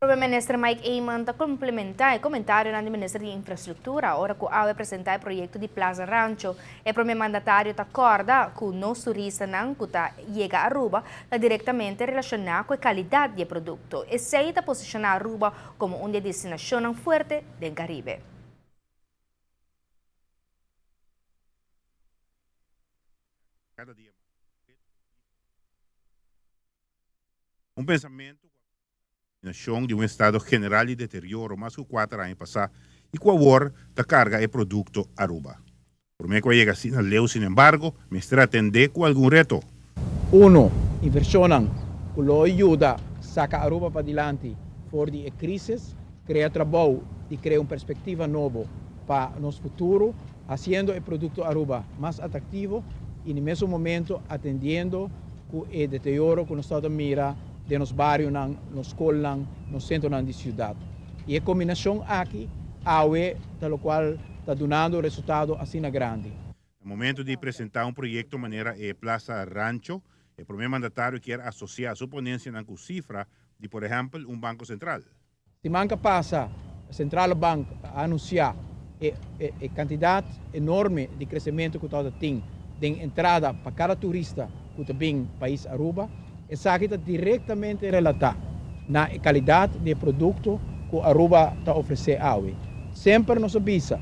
Prome Minister Mike Eman ta complementa e comentarionan di Minister di Infrastructura ora cu awe presenta e proyecto di Plaza Rancho. E prome mandatario ta corda cu nos turistanan cu ta yega Aruba ta directamente relaciona cu e calidad di e producto. Esey ta posiciona Aruba como un di e destinacionnan fuerte den Caribe. Un pensamentu ku a kombinashon di un estado general di deterioro mas ku kuater aña pasá i ku awor ta karga e produkto Aruba. Promé ku a yega asina leu sinembargo mester atendé ku algun reto. Uno, invershonnan ku lo yuda saka Aruba padilanti for di e krísis, krea trabou i krea un perspektiva nobo pa nos futuro, hasiendo e produkto Aruba mas atraktivo i na e mesun momento atendiendo ku e deterioro ku nos ta mira den nos barionan, nos skolnan, nos sentronan di siudat. I e kombinashon aki awe ta lokual ta dunando resultado asina grandi. Na momento di presentá un proyekto manera e Plaza Rancho, e promé mandatario kier asosiá su ponensianan ku sifra di por ehèmpel un banko sentral. Siman ka pasa Centrale Bank a anunsiá e e kantidat enorme di kresementu ku tabata tin den entrada pa kada turista ku ta bin pais Aruba. Esaki ta direktamente relatá na e kalidat di e produkto ku Aruba ta ofresé awe. Semper nos a bisa,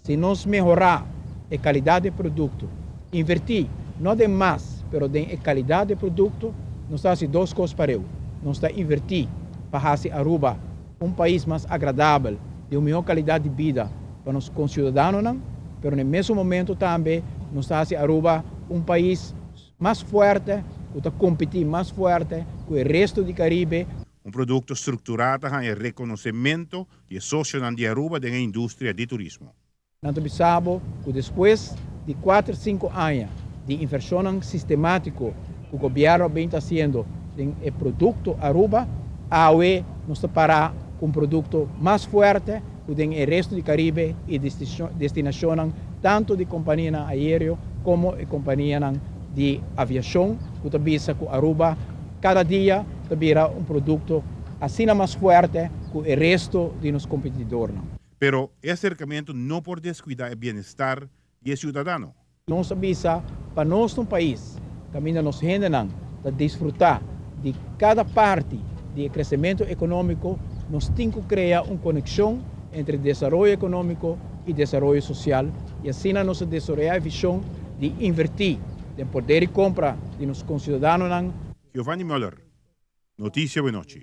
si nos mehorá e kalidat di e produkto, invertí no den mas pero den e kalidat di e produkto, nos ta hasi dos kos pareu, nos ta invertí pa hasi Aruba un pais mas agradabel, di un mihó kalidat di bida pa nos konsiudadanonan, pero na e mesun momento tambe nos ta hasi Aruba un pais mas fuerte, ku ta kompetí mas fuerte ku e resto di Karibe. Un produkto strukturá ta haña rekonosementu di e sosionan di Aruba den e industria di turismo. Nan ta bisa bo ku despues di kuater sinku aña di invershonnan sistemátiko ku gobièrnu a bin ta hasiendo den e produkto Aruba, awe nos ta pará ku un produkto mas fuerte ku den e resto di Karibe i destinashonnan tantu di kompanianan aéreo komo e kompanianan di aviashon ku ta bisa ku Aruba kada dia ta bira un produkto asina mas fuerte ku e resto di nos kompetidornan. Pero e aserkamentu no por deskuidá e bienestar di e siudadano. Nos a bisa pa nos ta un pais kaminda nos hendenan ta disfrutá di kada parti di e kresementu ekonómiko, nos tin ku krea un konekshon entre desaroyo ekonómiko i desaroyo sosial i asina nos a desaroyá e vishon di invertí den poder di kompra di nos konsiudadanonan. Giovanni Muller, Noticia Buenochi.